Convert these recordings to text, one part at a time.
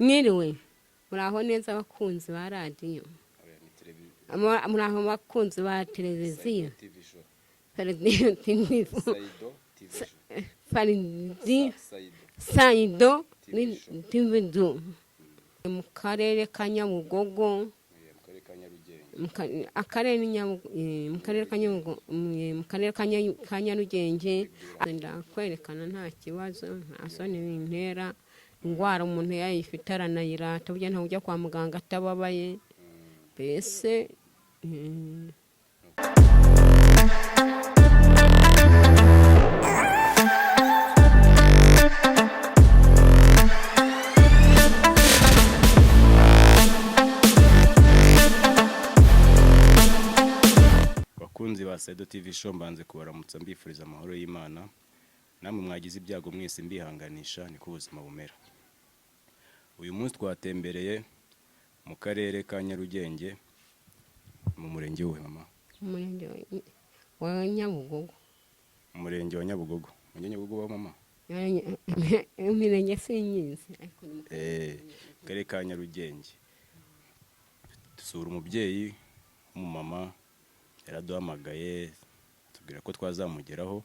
Mwiriwe, muraho neza abakunzi ba radiyo, muraho abakunzi ba televiziyo Faridi Sayido TV, mu karere ka Nyabugogo, mu karere ka Nyabugogo, mu karere ka Nyarugenge. Ndakwerekana nta kibazo, nta soni bintera. Indwara umuntu yayifite aranayirata, burya ntawe ujya kwa muganga atababaye mbese. Bakunzi ba Saido TV Show, mbanze kubaramutsa mbifuriza amahoro y'Imana. Namwe mwagize ibyago mwese mbihanganisha, niko ubuzima bumera. Uyu munsi twatembereye mu karere ka Nyarugenge, mu murenge wuhe, mama? Umurenge wa Nyabugogo. Umurenge wa Nyabugogo. Umurenge wa Nyabugogo wa mama? Imirenge sinyizi, ariko ni mu Mu karere ka Nyarugenge dusura umubyeyi w'umumama. Yaraduhamagaye atubwira ko twazamugeraho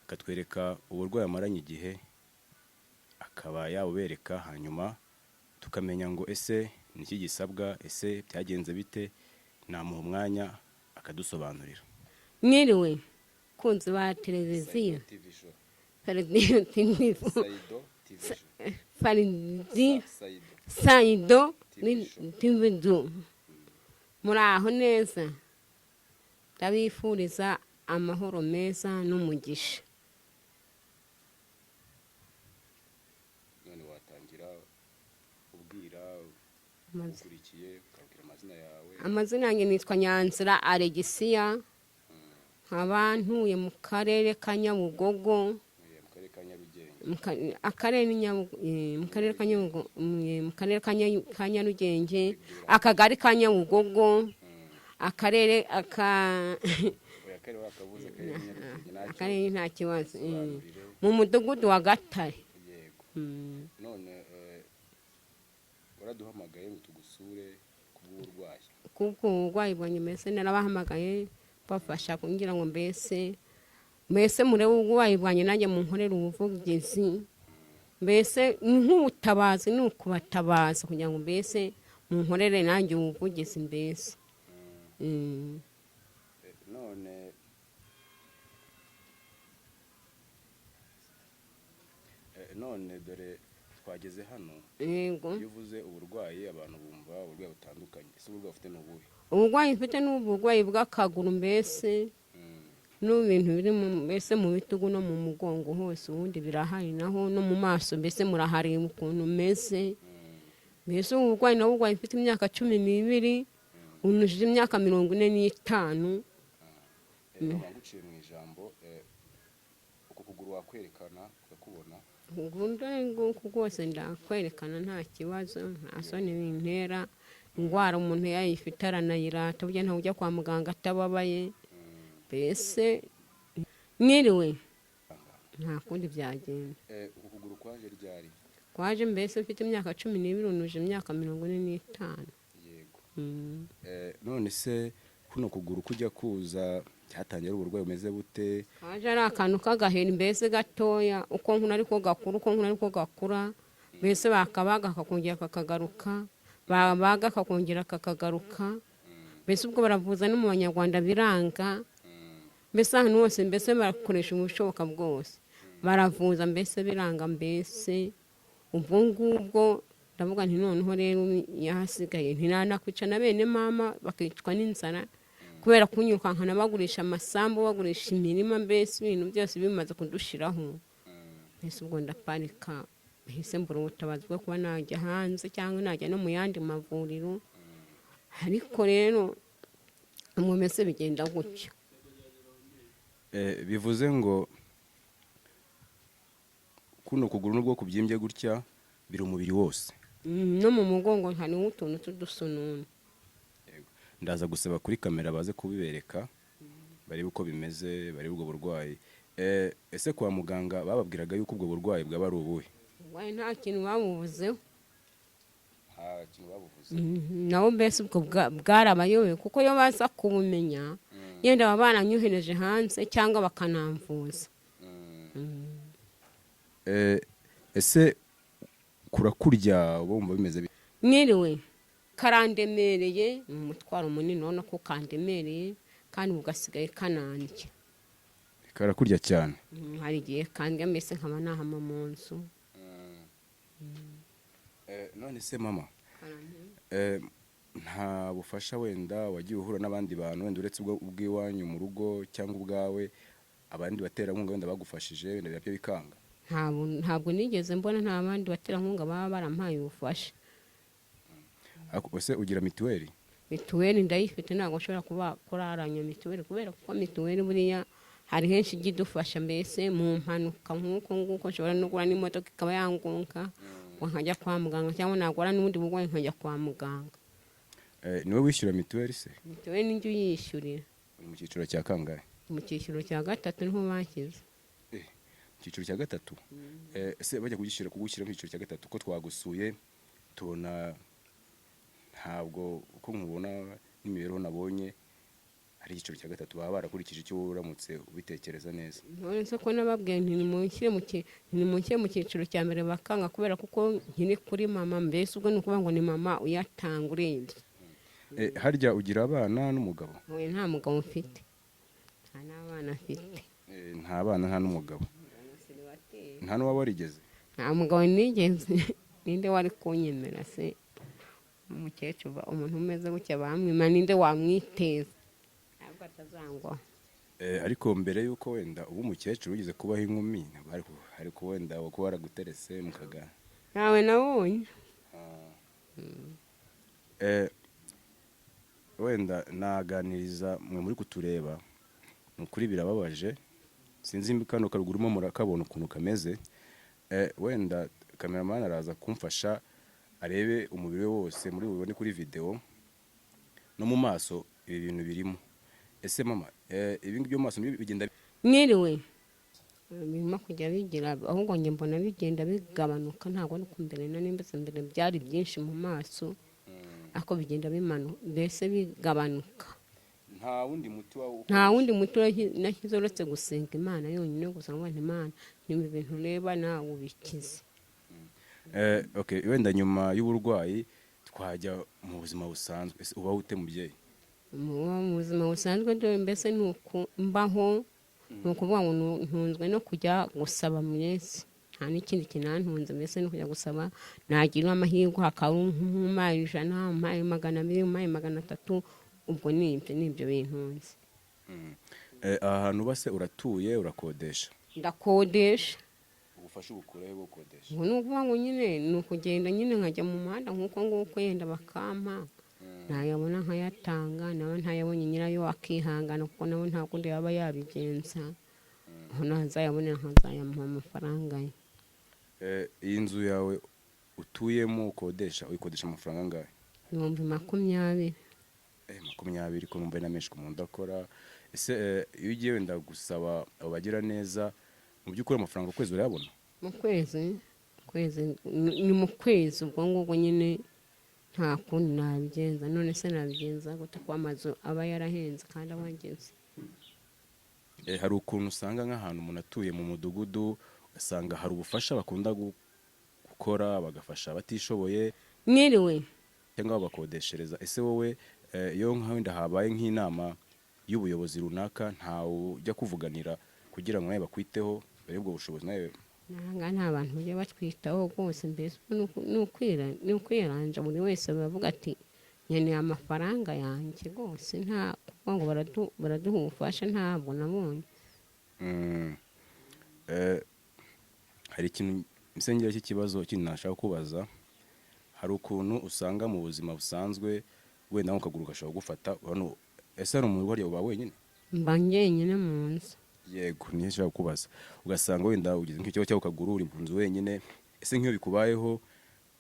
akatwereka uburwayi amaranye igihe, akaba yabubereka, hanyuma tukamenya ngo ese ni iki gisabwa, ese byagenze bite. Namuha umwanya akadusobanurira. Mwiriwe kunzi ba televiziyo Faridi Sayido TV, muraho neza, ndabifuriza amahoro meza n'umugisha. None watangira ubwira ukurikiye, ukabwira amazina yawe. Amazina yanjye nitwa Nyanzira Alegisiya, nkaba ntuye mu karere ka Nyabugogo, Mu karere ka Nyarugenge. Mu karere ka Nyabugogo, mu karere ka Nyarugenge, akagari ka Nyabugogo, akarere aka Oya, akarere wakavuze, akarere ka Nyarugenge ntacyo. Akarere nta kibazo. Sobanurire. Mu mudugudu wa Gatare. Yego. None waraduhamagaye ngo tugusure kubw'uburwayi. Kubwo uburwayi bwanjye, mbese narabahamagaye bafasha kugira ngo mbese murebe uburwayi bwanjye, nanjye munkorere ubuvugizi, mbese nk'ubutabazi, ni ukubatabaza kugira ngo mbese munkorere nanjye ubuvugizi mbese. None dore twageze hano. Yego. Iyo uvuze uburwayi abantu bumva uburwayi butandukanye. Ese uburwayi ufite ni ubuhe? Uburwayi mfite ni uburwayi bw'akaguru mbese, n'ibintu biri mbese mu bitugu no mu mugongo hose, ubundi birahari naho no mu maso, mbese murahareba ukuntu meze. Mbese ubu burwayi nabwo burwayi mfite imyaka 12, unujije imyaka 45. Mama, nguciye mu ijambo, uku kuguru wakwerekana ukakubona? Ubundi nguku rwose ndakwerekana nta kibazo, nta soni bintera. Indwara umuntu yayifite aranayirata, burya ntawe ujya kwa muganga atababaye mbese. Mwiriwe, nta kundi byagenda. Uku kuguru kwaje ryari? Kwaje mbese mfite imyaka 12, unuje imyaka 45. Yego. None se kuno kuguru kujya kuza cyatangiye ari uburwayi bumeze bute? Kaje ari akantu k'agaheri mbese gatoya, uko nkura ariko gakura, uko nkura ariko gakura, mbese bakabaga kakongera kakagaruka, babaga kakongera kakagaruka. Mbese ubwo baravuza no mu Banyarwanda biranga, mbese ahantu hose mbese barakoresha ubushoboka bwose, baravuza mbese biranga. Mbese ubwo ngubwo ndavuga nti noneho rero yahasigaye ntinanakwica na bene mama bakicwa n'inzara kubera kunyirukankana, bagurisha amasambu, bagurisha imirima, mbese ibintu byose bimaze kudushiraho. Mbese ubwo ndaparika, mbese mbura ubutabazi bwo kuba najya hanze cyangwa najya no mu yandi mavuriro. Ariko rero ubwo mbese bigenda gutyo. Bivuze ngo kuno kuguru nubwo kubyimbye gutya biri umubiri wose? No mu mugongo hariho utuntu tw'udusununu. Ndaza gusaba kuri kamera baze kubibereka, barebe uko bimeze, barebe ubwo burwayi. Ese kwa muganga bababwiraga yuko ubwo burwayi bwaba ari ubuhe? Uburwayi nta kintu babuvuzeho. Nta kintu babuvuze? Nabo mbese ubwo bwarabayobewe, kuko iyo baza kubumenya yenda baba baranyohereje hanze cyangwa bakanamvuza. Ese kurakurya uba wumva bimeze bite? Mwiriwe karandemereye, ni umutwaro munini, ubona ko kandemereye kandi ubu gasigaye kanandya. Karakurya cyane? Hari igihe kandya mbese nkaba nahama mu nzu. None se mama, nta bufasha wenda wagiye uhura n'abandi bantu, wenda uretse ubwo ubw'iwanyu mu rugo cyangwa ubwawe, abandi baterankunga wenda bagufashije, wenda nabyo bikanga? Ntabwo nigeze mbona, nta bandi baterankunga baba barampaye ubufasha. Ariko ese ugira mituweli? Mituweli ndayifite, ntabwo nshobora kuba kuraranya mituweli, kubera ko mituweli buriya hari henshi ijya idufasha, mbese mu mpanuka nk'uko nguko nshobora no guhura n'imodoka ikaba yangonga, ngo nkajya kwa muganga, cyangwa nagura n'ubundi burwayi nkajya kwa muganga. Niwe wishyura mituweli se? Mituweli nijya uyishyurira. Uri mu cyiciro cya kangahe? Mu cyiciro cya gatatu niho banshyize. Mu cyiciro cya gatatu. Ese bajya kugushyira mu cyiciro cya gatatu, ko twagusuye tubona ntabwo uko nkubona n'imibereho nabonye ari icyiciro cya gatatu, baba barakurikije icyo wowe uramutse ubitekereza neza? None se ko nababwiye nti nimunshyire mu cyiciro cya mbere, bakanga kubera kuko nkiri kuri mama, mbese ubwo ni ukuvuga ngo ni mama uyatanga urebye. Harya ugira abana n'umugabo? Oya, nta mugabo mfite, nta n'abana mfite. Nta bana, nta n'umugabo, nta n'uwaba warigeze? Nta mugabo nigeze. Ninde wari kunyemera se? Umukecuru, umuntu umeze gutya bamwima, ninde wamwiteza? Ntabwo atazangwaho. Ariko mbere y'uko wenda uba umukecuru wigeze kubaho inkumi, ariko wenda kuba waraguterese mukaganira? Ntawe nabonye. Wenda naganiriza mwe muri kutureba, ni ukuri birababaje. Sinzi imbi kano karuguru mo murakabona ukuntu kameze. Wenda kameramani araza kumfasha arebe umubiri we wose, muri bubone kuri video no mu maso ibi bintu birimo. Ese mama, ibi ngibi byo mu maso nibyo bigenda? Mwiriwe, birimo kujya bigira, ahubwo njye mbona bigenda bigabanuka. Ntabwo ari mbere na mbese mbere byari byinshi mu maso, ariko bigenda bimanuka, mbese bigabanuka. Nta wundi muti wawe? Nta wundi muti nashyize uretse gusenga Imana yonyine gusa, ngo Imana niba ibintu ureba nawe ubikize. Okay, wenda nyuma y'uburwayi twajya mu buzima busanzwe. Ese ubaho ute, mubyeyi? Mu buzima busanzwe dore mbese ni uku mbaho, ni ukuvuga ngo ntunzwe no kujya gusaba mwese, nta n'ikindi kinantunze, mbese ni ukujya gusaba. Nagira amahirwe hakaba nk'umpaye 100, umpaye 200, umpaye 300, ubwo ni ibyo bintunze. Aha hantu uba se uratuye, urakodesha? Ndakodesha. Ubufasha ubukurahe bwo gukodesha? Ngo ni ukuvuga ngo nyine ni ukugenda nyine nkajya mu muhanda nk'uko nguko, yenda bakampa, nayabona nkayatanga, nawe ntayabonye nyirayo akihangana, kuko nawe nta kundi yaba yabigenza, aho nazayabonera nkazayamuha amafaranga ye. Iyi nzu yawe utuyemo ukodesha, uyikodesha amafaranga angahe? 20,000. 20, ko numva ari na menshi ku muntu udakora. Ese iyo ugiye wenda gusaba abo bagira neza, mu by'ukuri amafaranga ukwezi urayabona? Mu kwezi ni mu kwezi, ubwo ngubwo nyine nta kundi nabigenza. None se nabigenza gute ko amazu aba yarahenze kandi abangeze? Hari ukuntu usanga nk'ahantu umuntu atuye mu mudugudu, ugasanga hari ubufasha bakunda gukora, bagafasha abatishoboye Mwiriwe. cyangwa babakodeshereza. Ese wowe, iyo nka wenda habaye nk'inama y'ubuyobozi runaka, ntawe ujya kuvuganira kugira ngo nawe bakwiteho, barebe ubwo bushobozi nawe? Nanga nta bantu bajya batwitaho rwose, mbese ni ukwiranja, buri wese bavuga ati nkeneye amafaranga yanjye rwose, nta kuvuga ngo baraduha ubufasha, ntabwo nabonye. Hari ikintu nsengera cy'ikibazo kindi nashaka kubaza. Hari ukuntu usanga mu buzima busanzwe wenda nk'akaguru gashobora gufata hano. Ese hari umuntu uhariye, uba wenyine? Mba njyenyine mu nzu. Yego, niyo nshaka kubaza. Ugasanga wenda ugize nk'ikibazo cy'ako kaguru, uri mu nzu wenyine. Ese nk'iyo bikubayeho,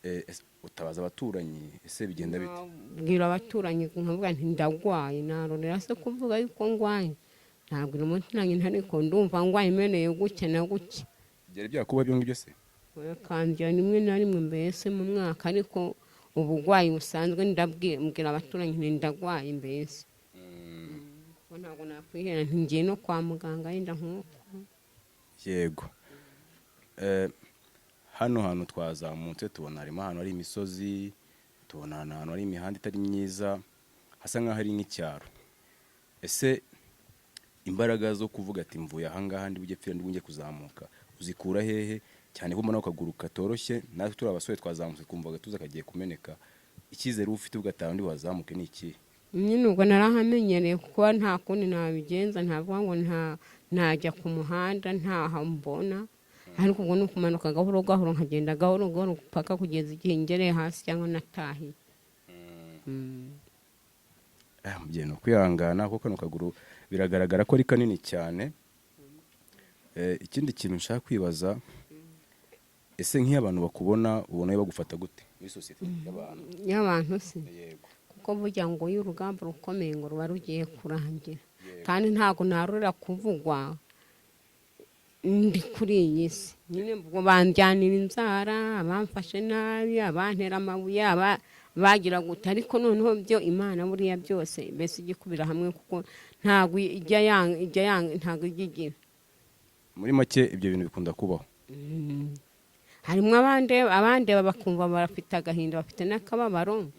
ese utabaza abaturanyi? Ese bigenda bite? Bwira abaturanyi nkavuga nti ndagwaye, narorera se kuvuga yuko ngwaye, ntabwira umuturanyi nti ariko ndumva ngwaye imeneye gutya na gutya. Byari byakuba ibyo ngibyo se? Kandya rimwe na rimwe mbese mu mwaka, ariko Uburwayi busanzwe, ndabwira abaturanyi nti ndagwaye mbese, kuko ntabwo nakwihera ngiye no kwa muganga yenda nk'uko. Yego. Hano hantu twazamutse tubona harimo ahantu hari imisozi, tubona ahantu hari imihanda itari myiza, hasa nk'aho ari nk'icyaro. Ese imbaraga zo kuvuga ati mvuye ahangaha ndi bujye pfira, ndi bujye kuzamuka, uzikura hehe, cyane ko mbona ako kaguru katoroshye? Natwe turi abasore twazamutse twumva agatuza kagiye kumeneka. Icyizere uba ufite ugataha undi wazamuke ni ikihe? Nyine ubwo narahamenyereye, kuko nta kundi nabigenza. Ntavuga ngo nta najya ku muhanda ntaha mbona, ariko ubwo ni ukumanuka gahoro gahoro, nkagenda gahoro gahoro paka kugeza igihe ngereye hasi cyangwa natahiye. Mubyeyi, ni ukwihangana kuko kano kaguru biragaragara ko ari kanini cyane. Ikindi kintu nshaka kwibaza, ese nk'iyo abantu bakubona, ubona bagufata gute muri sosiyete y'abantu? Y'abantu se? Yego. Kuko burya ngo iyo urugamba rukomeye ngo ruba rugiye kurangira, kandi ntabwo narurira kuvugwa ndi kuri iyi si. Nyine ubwo banjyanira inzara, abamfashe nabi, abantera amabuye, bagira gute, ariko noneho byo Imana buriya byose mbese ijya ikubira hamwe, kuko ntabwo ijya yanga, ijya yanga, ntabwo ijya igira. Muri make ibyo bintu bikunda kubaho? Harimo abandeba bakumva bafite agahinda, bafite n'akababaro.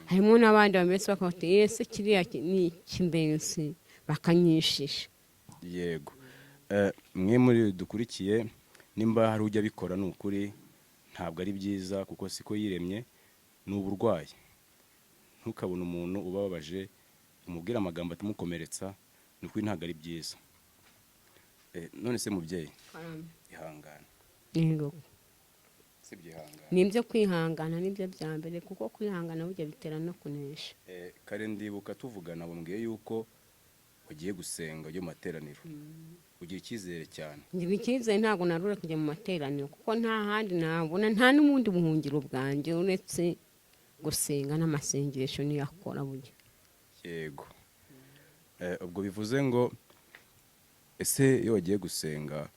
Harimo n'abandi bameze bakavuga ese kiriya ni iki mbese, bakanyishisha. Yego. Mwe muri dukurikiye, nimba hari ujya abikora, ni ukuri ntabwo ari byiza, kuko siko yiremye, ni uburwayi. Ntukabone umuntu ubabaje umubwire amagambo atamukomeretsa, ni ukuri ntabwo ari byiza. None se mubyeyi, ihangane. Yego. Sibyo, ihangane. Ni ibyo kwihangana, nibyo bya mbere, kuko kwihangana burya bitera no kunesha. Kare ndibuka tuvugana bambwiye yuko ugiye gusenga, ujye mu materaniro, ugira icyizere cyane. Ngira icyizere, ntabwo narura kujya mu materaniro, kuko nta handi nabona, nta n'ubundi buhungiro bwanjye uretse gusenga n'amasengesho niyo akora burya. Yego. Ubwo bivuze ngo ese iyo wagiye gusenga,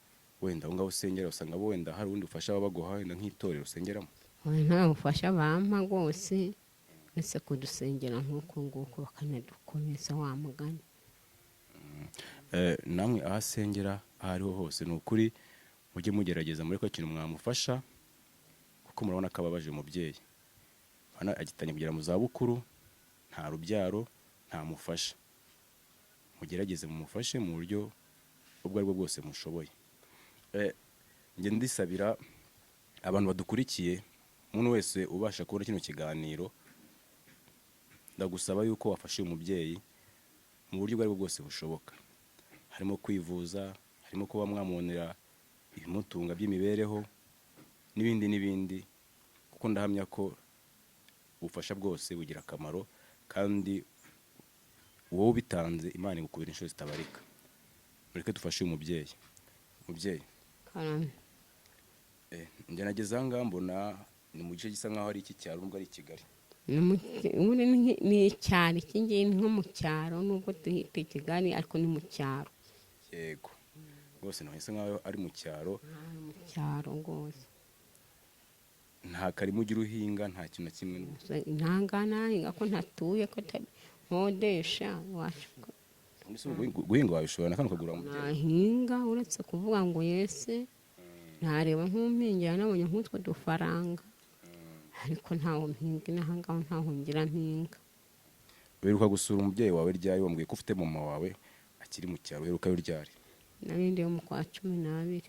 wenda aho ngaho usengera usanga wenda hari ubundi bufasha baba baguha, wenda nk'itorero usengeramo? Oya, nta bufasha bampa rwose, uretse kudusengera nk'uko nguko bakanadukomeza wa mugani. Namwe aho asengera aho ariho hose, ni ukuri mujye mugerageza muri ko kintu mwamufasha, kuko murabona ko ababaje umubyeyi. Hano agitangiye kugera mu zabukuru, nta rubyaro, nta mufasha. Mugerageze mumufashe mu buryo ubwo aribwo bwose mushoboye. Njye ndisabira abantu badukurikiye, umuntu wese ubasha kubona kino kiganiro, ndagusaba yuko wafasha uyu mubyeyi mu buryo ubwo aribwo bwose bushoboka, harimo kwivuza, harimo kuba mwamubonera ibimutunga by'imibereho n'ibindi n'ibindi, kuko ndahamya ko ubufasha bwose bugira akamaro, kandi wowe ubitanze Imana igukubira inshuro zitabarika. Mureke dufashe uyu mubyeyi. Mubyeyi, Karame. Njye nageze aha ngaha mbona ni mu gice gisa nk'aho ari icy'icyaro, nubwo ari i Kigali. Ubundi ni icyaro, iki ngiki ni nko mu cyaro, nubwo tuhita i Kigali ariko ni mu cyaro. Yego rwose, naho isa nk'aho ari mu cyaro. Ni mu cyaro rwose. Nta karima ugira uhinga, nta kintu na kimwe? Ntangaha nahinga ko ntatuye, ko nkodesha iwacu? Ubundi se guhinga wabishobora na kano kaguru wa mubyeyi? Nahinga, uretse kuvuga ngo yese ntareba nk'umpingira nabonye nk'utwo dufaranga, ariko ntaho mpinga inaha ngaho, ntaho ngira mpinga. Uheruka gusura umubyeyi wawe ryari? Wambwiye ko ufite mama wawe akiri mu cyaro. Uherukayo ryari? Narindi yo mu kwa 12.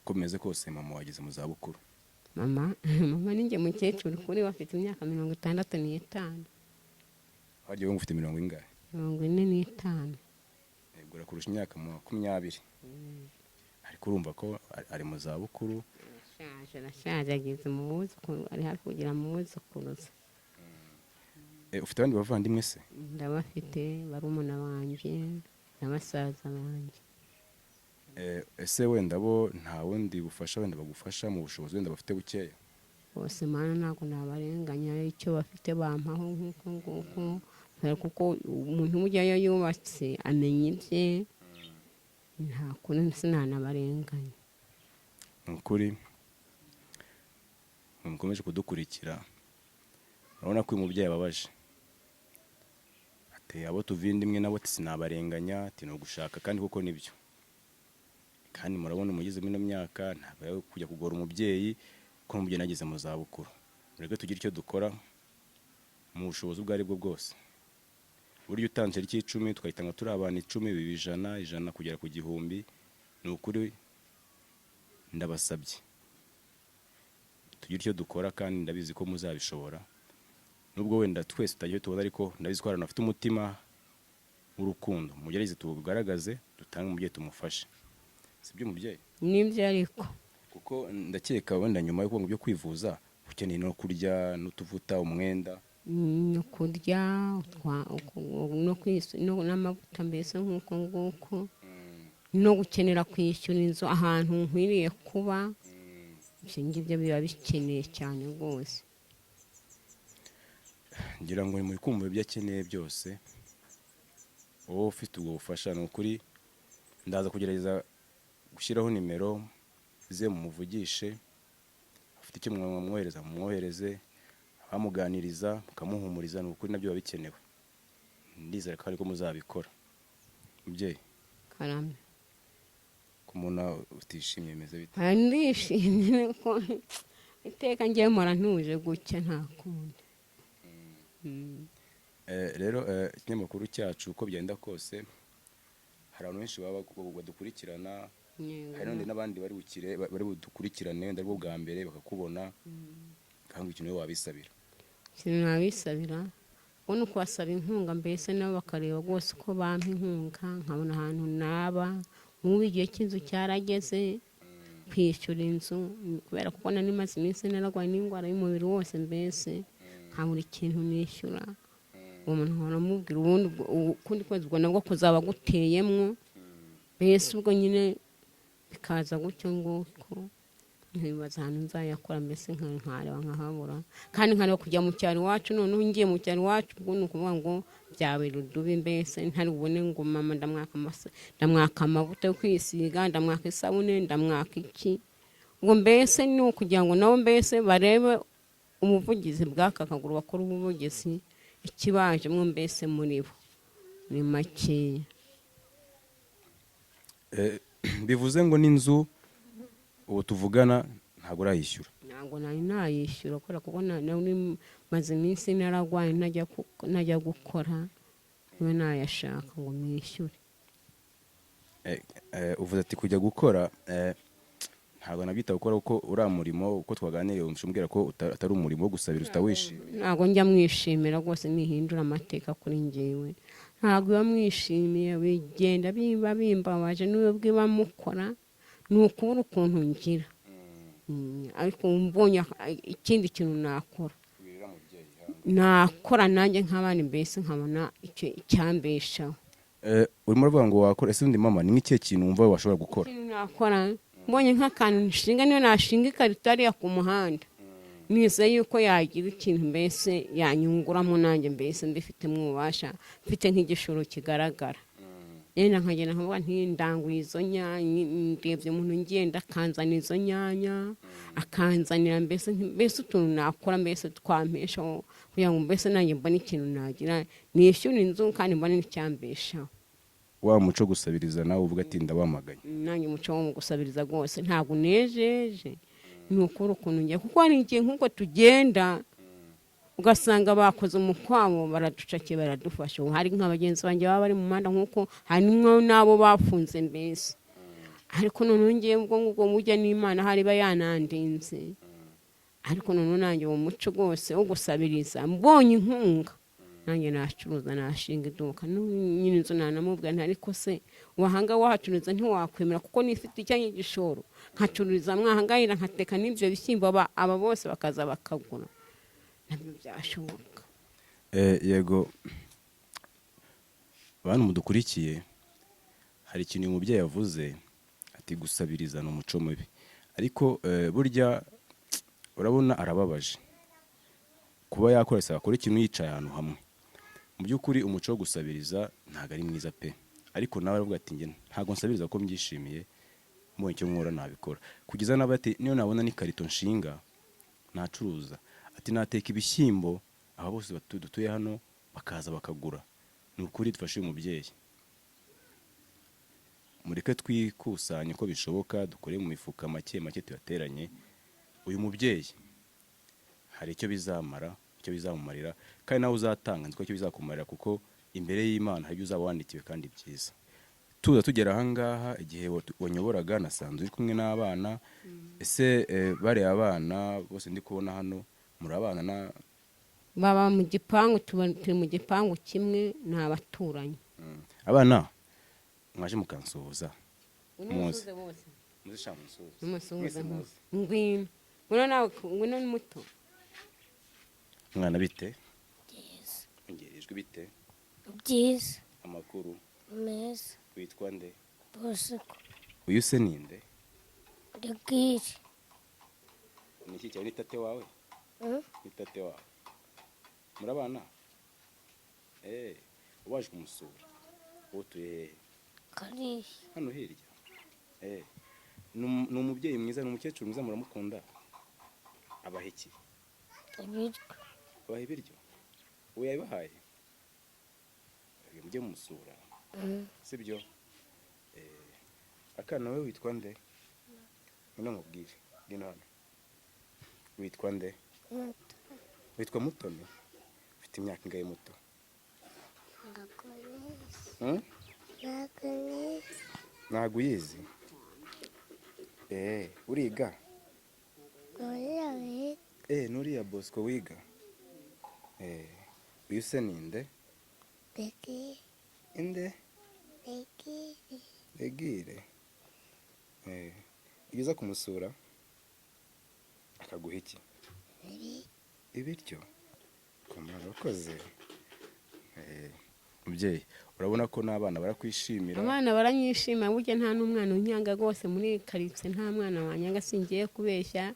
Uko bimeze kose mama wageze mu zabukuru. Mama ni njye mukecuru kuri we, afite imyaka 65. Hagiye wumva ufite mirongo ingahe? 45. Yego, urakurusha imyaka 20, ariko urumva ko ari mu zabukuru. Arashaje, arashaje, ageze mu buzukuru, ari hafi kugera mu buzukuruza. Ufite abandi bavandimwe se? Ndabafite, barumuna banjye na basaza banjye. Ese wenda bo nta bundi bufasha wenda bagufasha mu bushobozi wenda bafite bukeya? Bose mana ntabwo nabarenganya, icyo bafite bampaho nk'uko nguko kubera kuko umuntu ujyayo yubatse amenya ibye, nta kuntu sinanabarenganya. Ni ukuri. Mwe mukomeje kudukurikira, urabona ko uyu mubyeyi ababaje. Ati abo tuvinda imwe nabo, ati sinabarenganya, ati ni ugushaka, kandi koko nibyo. Kandi murabona umugeze muri ino myaka ntabwo ari kujya kugora umubyeyi, ko umubyeyi nageze mu zabukuru. Mureke tugire icyo dukora mu bushobozi ubwo ari bwo bwose. Burya utanze icy'icumi, tukayitanga turi abantu 10, biba 100, 100 kugera ku 1000. Ni ukuri ndabasabye, tugire icyo dukora, kandi ndabizi ko muzabishobora, nubwo wenda twese tutagiye tubona, ariko ndabizi ko hari abantu bafite umutima w'urukundo. Mugerageze tuwugaragaze, dutange umubyeyi, tumufashe. Sibyo mubyeyi? Nibyo ariko. Kuko ndakeka wenda nyuma yo kubona ibyo kwivuza, ukeneye no kurya n'utuvuta, umwenda. No kurya n'amavuta, mbese nk'uko nguko, no gukenera kwishyura inzu ahantu nkwiriye kuba. Ibyo ngibyo biba bikeneye cyane rwose. Ngira ngo muri kumva ibyo akeneye byose. Wowe ufite ubwo bufasha, ni ukuri ndaza kugerageza gushyiraho nimero ze, mumuvugishe. Afite icyo mwamwohereza, mumwohereze, abamuganiriza mukamuhumuriza, ni ukuri nabyo biba bikenewe. Ndizera ko ariko muzabikora, mubyeyi. Karame. Ku muntu utishimye bimeze bite? Aha ndishimye ko iteka ngiye mpora ntuje gutya, nta kundi. Rero ikinyamakuru cyacu, uko byenda kose hari abantu benshi baba badukurikirana. Hari n'undi n'abandi bari bukire bari budukurikirane, wenda aribwo bwa mbere bakakubona, kandi ikintu wowe wabisabira? Ikintu nabisabira ubwo ni ukubasaba inkunga, mbese nabo bakareba rwose uko bampa inkunga, nkabona ahantu naba. Nk'ubu igihe cy'inzu cyarageze, kwishyura inzu, kubera ko nari maze iminsi nararwaye n'indwara y'umubiri wose, mbese nkabura ikintu nishyura. Uwo muntu nkahora mubwira ubundi ukundi kwezi ubwo nabwo kuzaba guteyemwo, mbese ubwo nyine bikaza gutyo nguko, nkibaza ahantu nzayakora, mbese nkareba nkahabura, kandi nkareba kujya mu cyaro iwacu. Noneho ngiye mu cyaro iwacu, ubwo ni ukuvuga ngo byabera udubi, mbese ntari bubone ngo mama ndamwaka amavuta yo kwisiga, ndamwaka isabune, ndamwaka iki. Ubwo mbese ni ukugira ngo nabo mbese barebe ubuvugizi bw'aka kaguru, bakora ubuvugizi ikibajemo, mbese muri bo ni makeya. Bivuze ngo n'inzu ubu tuvugana ntabwo urayishyura? Ntabwo nari nayishyura, kubera kuko nari maze iminsi nararwaye, ntajya gukora, niba nayashaka ngo nishyure. Uvuze ati kujya gukora, ntabwo nabyita gukora, kuko uriya murimo uko twaganiriye umbwira ko atari umurimo wo gusabira, utawishimiye. Ntabwo njya mwishimira rwose, nihindura amateka kuri njyewe, ntabwo biba mwishimiye, bigenda biba bimbabaje. N'ubwo biba mukora ni ukubura ukuntu ngira. Ariko mbonye ikindi kintu nakora, nakora nanjye nk'abandi, mbese nkabona icyo icyambeshaho. Urimo uravuga ngo wakora, ese undi mama ni nk'ikihe kintu wumva washobora gukora? Ikintu nakora, mbonye nk'akantu nshinga, niyo nashinga ikarito hariya ku muhanda, nizeye yuko yagira ikintu mbese yanyunguramo nanjye, mbese mbifitemo ububasha, mfite nk'igishoro kigaragara, yenda nkagenda nkavuga nti ndanguye izo nyanya, ndebye umuntu ngenda akanzanira izo nyanya, akanzanira mbese utuntu nakora, mbese twampeshaho, kugira ngo mbese nanjye mbone ikintu nagira, nishyure inzu kandi mbone n'icyambeshaho. Wa muco gusabiriza nawe uvuga ati ndawamaganye? Nanjye umuco wo mu gusabiriza rwose ntabwo unejeje, ni ukuri ukuntu ngiye, kuko hari igihe nk'uko tugenda ugasanga bakoze umukwabo, baraducakiye, baradufasha. Ubu hari nka bagenzi banjye baba bari mu muhanda, nk'uko harimo n'abo bafunze mbese, ariko noneho ngewe ubwo ngubwo mujya n'Imana hari iba yanandinze. Ariko noneho nanjye uwo muco rwose wo gusabiriza, mbonye inkunga nanjye nacuruza, nashinga iduka. Nyine inzu nanamubwira nti ariko se wahanga wahacuruza ntiwakwemera, kuko nifite icyanjye gishoro, nkacururiza mwahangayira, nkateka n'ibyo bishyimbo, aba bose bakaza bakagura, nabyo byashoboka. Yego, bantu mudukurikiye, hari ikintu uyu mubyeyi yavuze ati gusabiriza ni umuco mubi, ariko burya urabona arababaje kuba yakora se akora ikintu yicaye ahantu hamwe. Mu by'ukuri umuco wo gusabiriza ntabwo ari mwiza pe, ariko nawe aravuga ati njye ntabwo nsabiriza ko mbyishimiye, mbonye icyo nkora nabikora, kugeza nawe ati niyo nabona n'ikarito nshinga. Nacuruza, ati nateka ibishyimbo, aba bose dutuye hano bakaza bakagura. Ni ukuri dufashe uyu mubyeyi. Mureke twikusanye uko bishoboka, dukore mu mifuka make make tuyateranye. Uyu mubyeyi hari icyo bizamara, icyo bizamumarira, kandi nawe uzatanga nzi ko icyo bizakumarira, kuko imbere y'Imana hari ibyo uzaba wandikiwe kandi byiza. Tuza tugera ahangaha, igihe wanyoboraga nasanze uri kumwe n'abana. Ese bariya abana bose ndi kubona hano muri abana na Baba mu gipangu, turi mu gipangu kimwe, ni abaturanyi. Abana mwaje mukansuhuza. Muzi. Muze. Muze sha munsuhuze. Numusuhuza. Mwese muze. Ngwino, ngwino nawe, ngwino ni muto. Mwana, bite? Byiza. Ongera ijwi, bite? Byiza. Amakuru? Meza. Witwa nde? Bosco. Uyu se ninde? Rigiri. Ni iki cyawe? Ni tate wawe? Ni tate wawe? Murabana? Waje kumusura? Utuye hehe? Kariya. Hano hirya. Ni umubyeyi mwiza, ni umukecuru mwiza, muramukunda? Abaha iki? Ibiryo. Abaha ibiryo? Uwo yabibahaye? Mujye mumusura, sibyo? Akana we witwa nde? Ngwino nkubwire, ngwino hano. Witwa nde? Muto. Witwa Mutoni? Ufite imyaka ingahe, Muto? Ntabwo nizi. Hmm? Ntabwo nizi. Ntabwo uyizi? Uriga? Uriya wiga. Nuriya Bosco wiga. Uyu se ninde? Rigiri. Inde? Rigiri. Regire. Iyo uza kumusura akaguha iki? Ibiryo. Kumara urakoze. Mubyeyi, urabona ko n'abana barakwishimira. Abana baranyishima burya, nta n'umwana unyanga rwose muri karitsiye, nta mwana wanyanga, singiye kubeshya.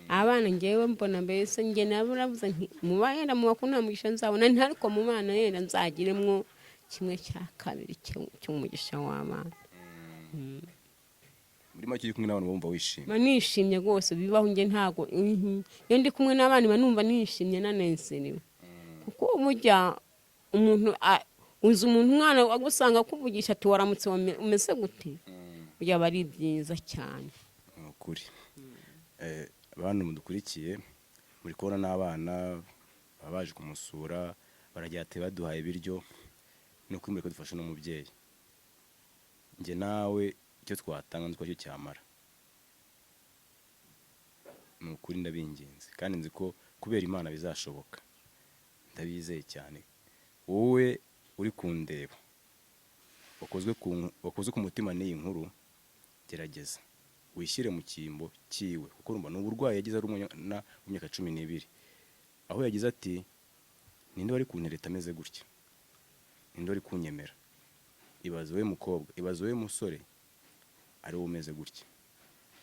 Abana ngewe mbona mbese njye naburabuze nti muba yenda mu bakuru nta mugisha nzabona, nti ariko mu bana yenda nzagiremwo kimwe cya kabiri cy'umugisha w'abana. Muri make, uri kumwe n'abantu bumva wishimye? Mba nishimye rwose, bibaho. Njye ntago iyo ndi kumwe n'abana mba numva nishimye nanezerewe, kuko burya umuntu uzi umuntu, umwana agusanga akuvugisha ati waramutse, umeze gute, burya aba ari byiza cyane. Ni ukuri. Bantu mudukurikiye, muri kubona n'abana baba baje kumusura, baragira ati baduhaye ibiryo. Ni ukuri mureke dufashe n'umubyeyi. Njye nawe icyo twatanga nzi ko cyo cyamara. Ni ukuri ndabinginze, kandi nzi ko kubera Imana bizashoboka, ndabizeye cyane. Wowe uri kundeba wakozwe ku mutima n'iyi nkuru, gerageza wishyire mu cyimbo cyiwe, kuko urumva ni uburwayi yagize ari umwana w'imyaka 12, aho yagize ati ninde wari kuntereta ameze gutya? Ninde wari kunyemera? Ibaze wowe mukobwa, ibaze wowe musore, ari wowe umeze gutya.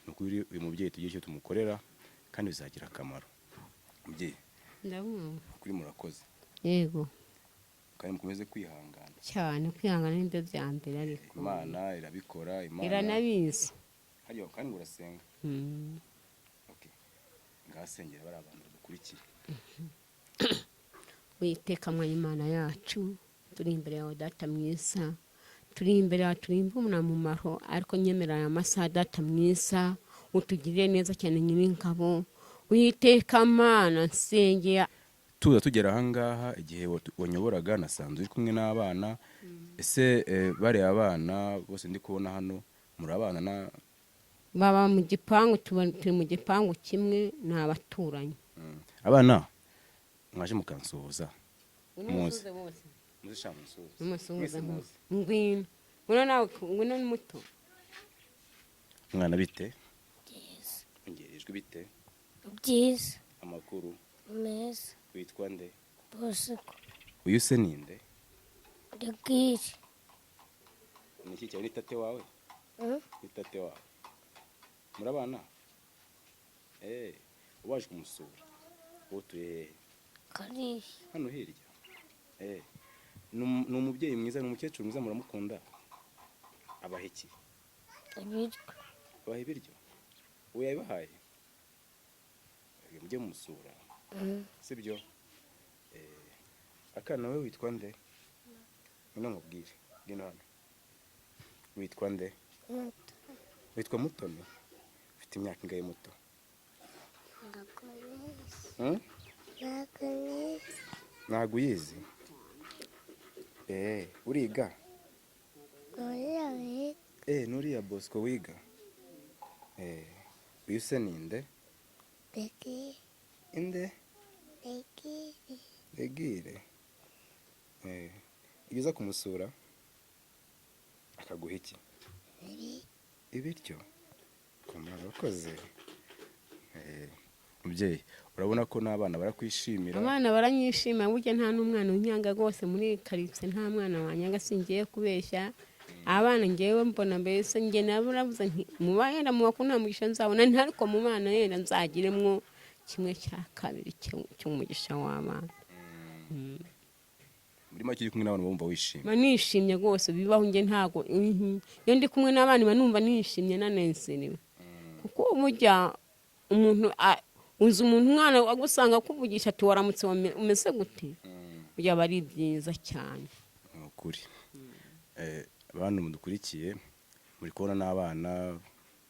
Ni ukuri uyu mubyeyi tugire icyo tumukorera kandi bizagira akamaro. Mubyeyi, Ndabumva. kuri murakoze. Yego. Kandi mukomeze kwihangana. Cyane, kwihangana nibyo bya mbere ariko. Imana irabikora, Imana Iranabizi. Hariya kandi ngo urasenga? Mm. Okay, ngasengera bari abantu badukurikiye. Witeka mwanya Imana yacu, turi imbere yawe Data mwiza, turi imbere yawe, turi mumaro, ariko nyemera aya masaha Data mwiza, utugirire neza cyane Nyiringabo. Witeka Mana, nsengera. Tuza tugera ahangaha, igihe wanyoboraga nasanze uri kumwe n'abana. Ese bariya abana bose ndi kubona hano muri abana na Baba mu gipangu, turi mu gipangu kimwe, ni abaturanyi. Abana mwaje mukansuhuza. Muze. Muze sha munsuhuze. Numusuhuza. Mwese muze. Ngwino, ngwino nawe, ngwino ni muto. Mwana, bite? Byiza. Ongera ijwi, bite? Byiza. Amakuru? Meza. Witwa nde? Bosco. Uyu se ninde? Rigiri. Ni iki cyawe? Ni tate wawe? Ni tate wawe? Murabana? Waje kumusura? Utuye hehe? Kariya. Hano hirya. Ni umubyeyi mwiza, ni umukecuru mwiza, muramukunda? Abaha iki? Ibiryo. Abaha ibiryo? Uwo yabibahaye? Mujye mumusura, sibyo? Akana we witwa nde? Ngwino nkubwire, ngwino hano. Witwa nde? Muto. Witwa Mutoni? Ufite imyaka ingahe, Muto? Ntabwo nizi. Hmm? Ntabwo nizi. Ntabwo uyizi? Uriga? Uriya wiga. Nuriya Bosco wiga. Uyu se ninde? Begi. Inde? Begiri. Regire. Iyo uza kumusura akaguha iki? Biri. Ibiryo. Kumara urakoze. Mubyeyi, urabona ko n'abana barakwishimira. Abana baranyishima burya, nta n'umwana unyanga rwose muri karitsiye, nta mwana wanyanga, singiye kubeshya. Abana ngewe mbona mbese njye naburabuze nti mu yenda mu bakuru nta mugisha nzabona, ariko mu bana yenda nzagiremwo kimwe cya kabiri cy'umugisha w'abana. Muri make, uri kumwe n'abana bumva wishimye? Mba nishimye rwose, bibaho njye ntago iyo ndi kumwe n'abana mba numva nishimye nanezerewe, kuko burya umuntu uzi umuntu umwana agusanga akuvugisha ati waramutse, umeze gute, burya aba ari byiza cyane. Ni ukuri. Abantu mudukurikiye, muri kubona n'abana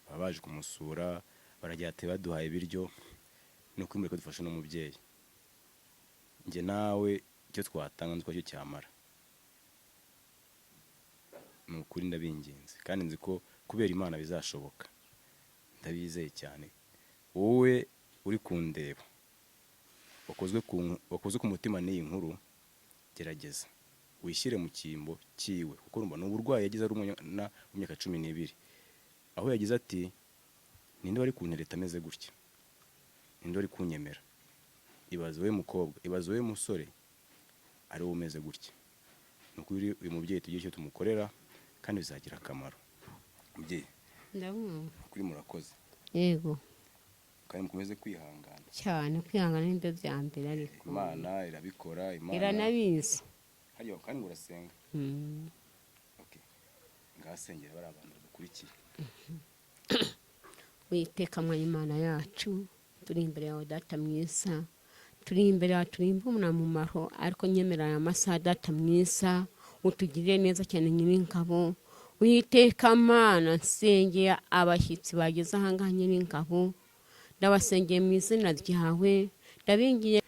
baba baje kumusura, baragira ati baduhaye ibiryo. Ni ukuri mureke dufashe n'umubyeyi. Njye nawe icyo twatanga nzi ko cyo cyamara. Ni ukuri ndabinginze, kandi nzi ko kubera Imana bizashoboka, ndabizeye cyane. Wowe uri kundeba wakozwe ku mutima n'iyi nkuru, gerageza wishyire mu cyimbo cyiwe, kuko urumva ni uburwayi yagize ari umwana w'imyaka 12, aho yagize ati ninde wari kuntereta ameze gutya? Ninde wari kunyemera? Ibaze wowe mukobwa, ibaze wowe musore, ari wowe umeze gutya. Ni ukuri uyu mubyeyi tugire icyo tumukorera kandi bizagira akamaro. Mubyeyi, Ndabumva. kuri murakoze. Yego. Kandi mukomeze kwihangana. Cyane, kwihangana nibyo bya mbere ariko. Imana irabikora, Imana Iranabizi. Hariya kandi ngo urasenga? Mm. Okay, ngasengera bari abantu badukurikiye. Witeka mwa Imana yacu, turi imbere yawe Data mwiza, turi imbere yawe, turi mumaro, ariko nyemera aya masaha Data mwiza, utugirire neza cyane Nyiringabo. Witeka Mana, nsengeye abashyitsi bageze ahangaha Nyiringabo, ndabasengeye mu izina ryawe, ndabingiye.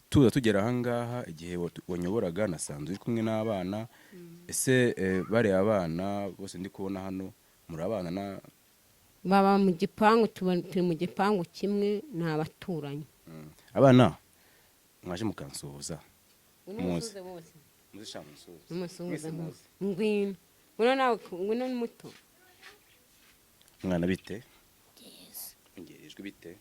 Tuza tugera ahangaha, igihe wanyoboraga nasanze uri kumwe n'abana. Ese bariya abana bose ndi kubona hano muri abana na Baba mu gipangu, turi mu gipangu kimwe, ni abaturanyi. Abana mwaje mukansuhuza? Muze. Bose. Muze sha munsuhuze. Umusuhuze. Mwese muze. Ngwino, ngwino nawe, ngwino ni muto. Mwana, bite? Byiza. Ongera ijwi, bite?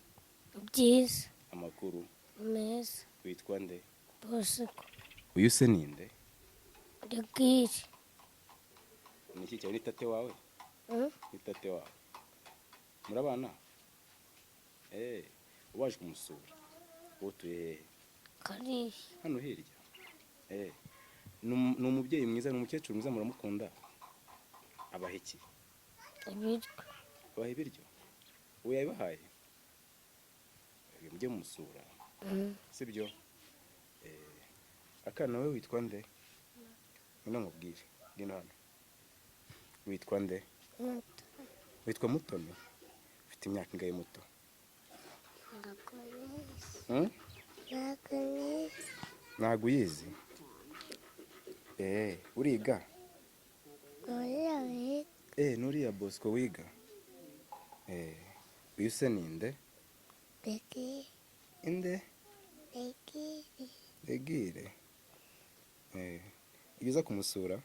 Byiza. Amakuru? Meza. Witwa nde? Bosco. Uyu se ninde? Regire. Ni iki cyawe? Ni tate wawe? Mm? Ni tate wawe? Murabana? Waje kumusura? Utuye hehe? Kariya. Hano hirya. Ni umubyeyi mwiza, ni umukecuru mwiza, muramukunda? Abaha iki? Ibiryo. Abaha ibiryo? Uwo yabibahaye? Mujye mumusura, sibyo? Akana we witwa nde? Ngwino nkubwire, ngwino hano. Witwa nde? Muto. Witwa Mutoni? Ufite imyaka ingahe, Muto? Ntabwo nizi. Hmm? Ntabwo nizi. Ntabwo uyizi? Uriga? Uriya wiga. Nuriya Bosco wiga. Uyu se ninde? Regire. Inde? Regire. Regire. Iyo uza kumusura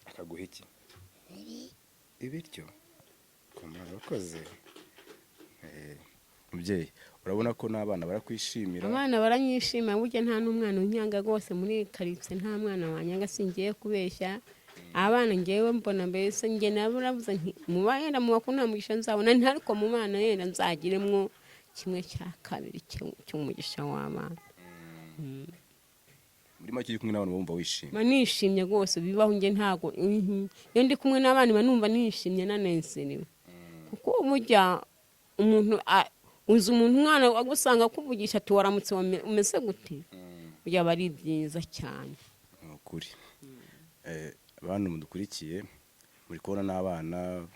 akaguha iki? Biri. Ibiryo. Kumara urakoze. Mubyeyi, urabona ko n'abana barakwishimira. Abana baranyishima burya, nta n'umwana unyanga rwose muri karitsiye, nta mwana wanyanga, singiye kubeshya. Abana ngewe mbona mbese njye naburabuze nti mu yenda mu bakuru nta mugisha nzabona, ariko mu bana yenda nzagiremwo kimwe cya kabiri cy'umugisha w'abana. Muri make, uri kumwe n'abana bumva wishimye? Mba nishimye rwose, bibaho njye ntago iyo ndi kumwe n'abana mba numva nishimye nanezerewe, kuko burya umuntu Uzi umuntu umwana agusanga akuvugisha ati waramutse, umeze gute, byaba ari byiza cyane. Ni ukuri. Bantu mudukurikiye, muri kubona n'abana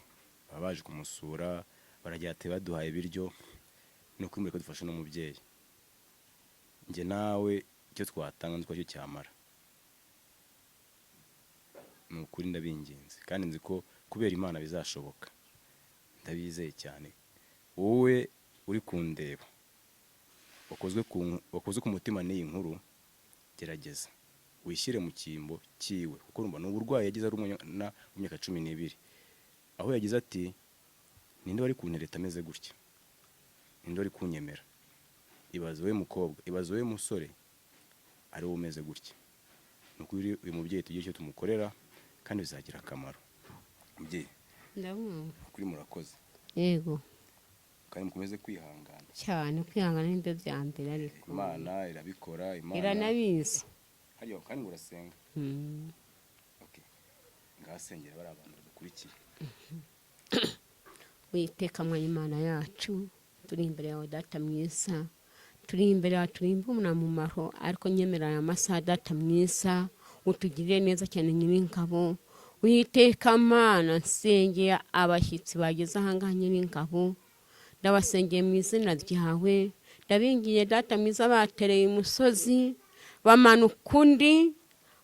baba baje kumusura, baragira ati baduhaye ibiryo. Ni ukuri mureke dufashe n'umubyeyi. Njye nawe icyo twatanga nzi ko aricyo cyamara. Ni ukuri ndabinginze, kandi nzi ko kubera Imana bizashoboka, ndabizeye cyane. Wowe uri kundeba wakozwe ku mutima n'iyi nkuru, gerageza wishyire mu cyimbo cyiwe, kuko urumva ni uburwayi yagize ari umwana w'imyaka 12, aho yagize ati ninde wari kuntereta ameze gutya? Ninde wari kunyemera? Ibaze wowe mukobwa, ibaze wowe musore, ari wowe umeze gutya. Ni ukuri uyu mubyeyi tugire icyo tumukorera kandi bizagira akamaro. Mubyeyi, Ndabumva. kuri murakoze. Yego. Kandi mukomeze kwihangana. Cyane, kwihangana nibyo bya mbere, ariko Imana irabikora, Imana iranabizi. Hariya kandi ngo urasenga? Mm. Okay, ngasengera bari abantu badukurikiye. Witeka mwa Imana yacu, turi imbere yawe Data mwiza, turi imbere yawe, turi mumaro, ariko nyemerera aya masaha Data mwiza, utugirire neza cyane Nyiringabo. Witeka Mana, nsengeye abashyitsi bageze ahangaha Nyiringabo, ndabasengeye mu izina ryawe, ndabingiye Data mwiza, batereye umusozi bamanuka undi,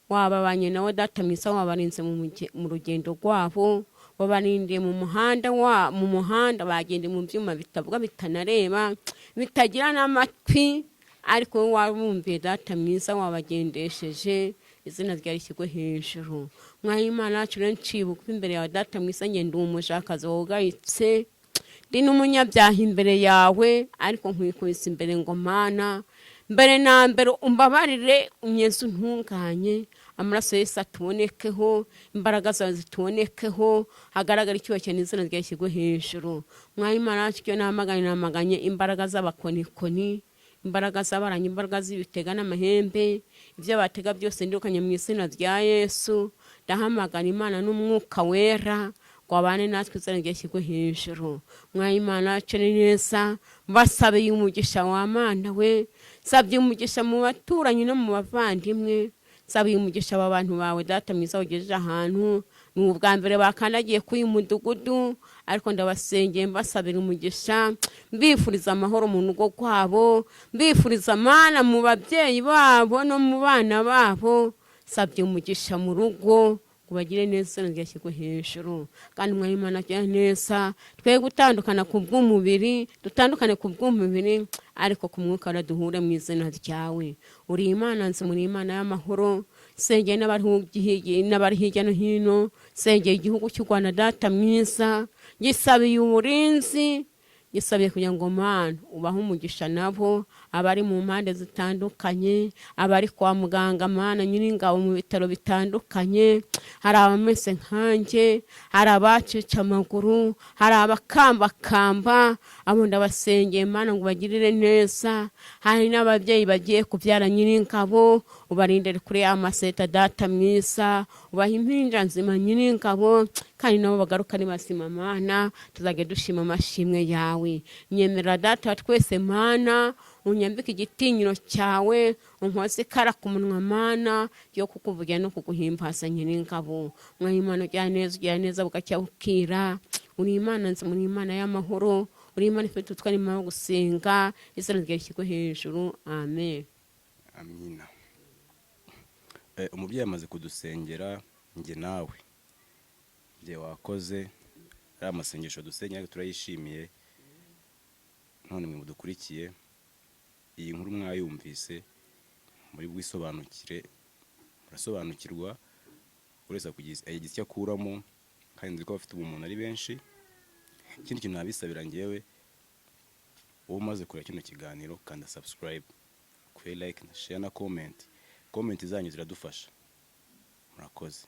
wababanye nawe Data mwiza, wabarinze mu rugendo rwabo, wabarindiye mu muhanda wa mu muhanda bagenda mu byuma bitavuga, bitanareba, bitagira n'amatwi, ariko wowe wabumviye Data mwiza, wabagendesheje, izina ryawe rishyirwe hejuru. Mwami Imana yacu rero, nciye bugufi imbere yawe Data mwiza, ngenda umujakazi wugayitse, ndi n'umunyabyaha imbere yawe, ariko nkwikubise imbere ngo Mana, mbere na mbere umbabarire, unyeze, untunganye, amaraso Yesu atubonekeho, imbaraga zawe zitubonekeho, hagaragara icyubahiro n'izina ryawe rishyirwe hejuru. Mwami Imana yacu, icyo namaganye, namaganye imbaraga z'abakonikoni, imbaraga z'abaranyi, imbaraga z'ibitega n'amahembe, ibyo batega byose ndirukanye mu izina rya Yesu. Ndahamagara Imana n'Umwuka Wera ngo abane natwe, izina ryashyirwe hejuru. Mwami Imana yacu ni neza, mbasabiye umugisha wa Mana we, nsabye umugisha mu baturanyi no mu bavandimwe, nsabiye umugisha aba bantu bawe Data mwiza ugejeje ahantu. Ni ubwa mbere bakandagiye kuri uyu mudugudu, ariko ndabasengeye, mbasabira umugisha, mbifuriza amahoro mu rugo rwabo, mbifuriza amana mu babyeyi babo no mu bana babo. Nsabye umugisha mu rugo ngo bagire neza, izina ryashyirwe hejuru. Kandi Umwami Imana agira neza, twe gutandukana ku bw'umubiri, dutandukane ku bw'umubiri, ariko ku mwuka duhure mu izina ryawe. Uri Imana nzi, muri Imana y'amahoro. Sengeye n'abari hirya no hino, sengeye igihugu cy'u Rwanda Data mwiza, gisabiye uburinzi, gisabiye kugira ngo Mana ubahe umugisha nabo, abari mu mpande zitandukanye, abari kwa muganga Mana Nyiringabo, mu bitaro bitandukanye, hari abameze nkanjye, hari abacica amaguru, hari abakambakamba, abo ndabasengeye Mana ngo bagirire neza. Hari n'ababyeyi bagiye kubyara Nyiringabo, ubarindire kuri ya maseta Data mwiza, ubahe impinja nzima Nyiringabo, kandi nabo bagaruka ari bazima Mana, tuzajya dushima amashimwe yawe. Nyemerera Data wa twese Mana, unyambike igitinyiro cyawe, unkoze ikara ku munwa Mana yo kukuvugira no kuguhimbaza Nyiringabo. Mwami Imana ugira neza, ugira neza bugacya bukira, uri Imana nzima, uri Imana y'amahoro, uri Imana ifite utwara yo gusenga, izina ryawe rishyirwe hejuru, amen. Amina. Umubyeyi amaze kudusengera njye nawe. Njye wakoze ari amasengesho dusengera, ariko turayishimiye. None mwe mudukurikiye, iyi nkuru mwayumvise, muri bwisobanukire, murasobanukirwa, buri wese yagize icyo akuramo, kandi nzi ko abafite ubumuntu ari benshi. Ikindi kintu nabisabira ngewe, wowe umaze kureba kino kiganiro, kanda subscribe, kuri like na share na comment. Comment zanyu ziradufasha. Murakoze.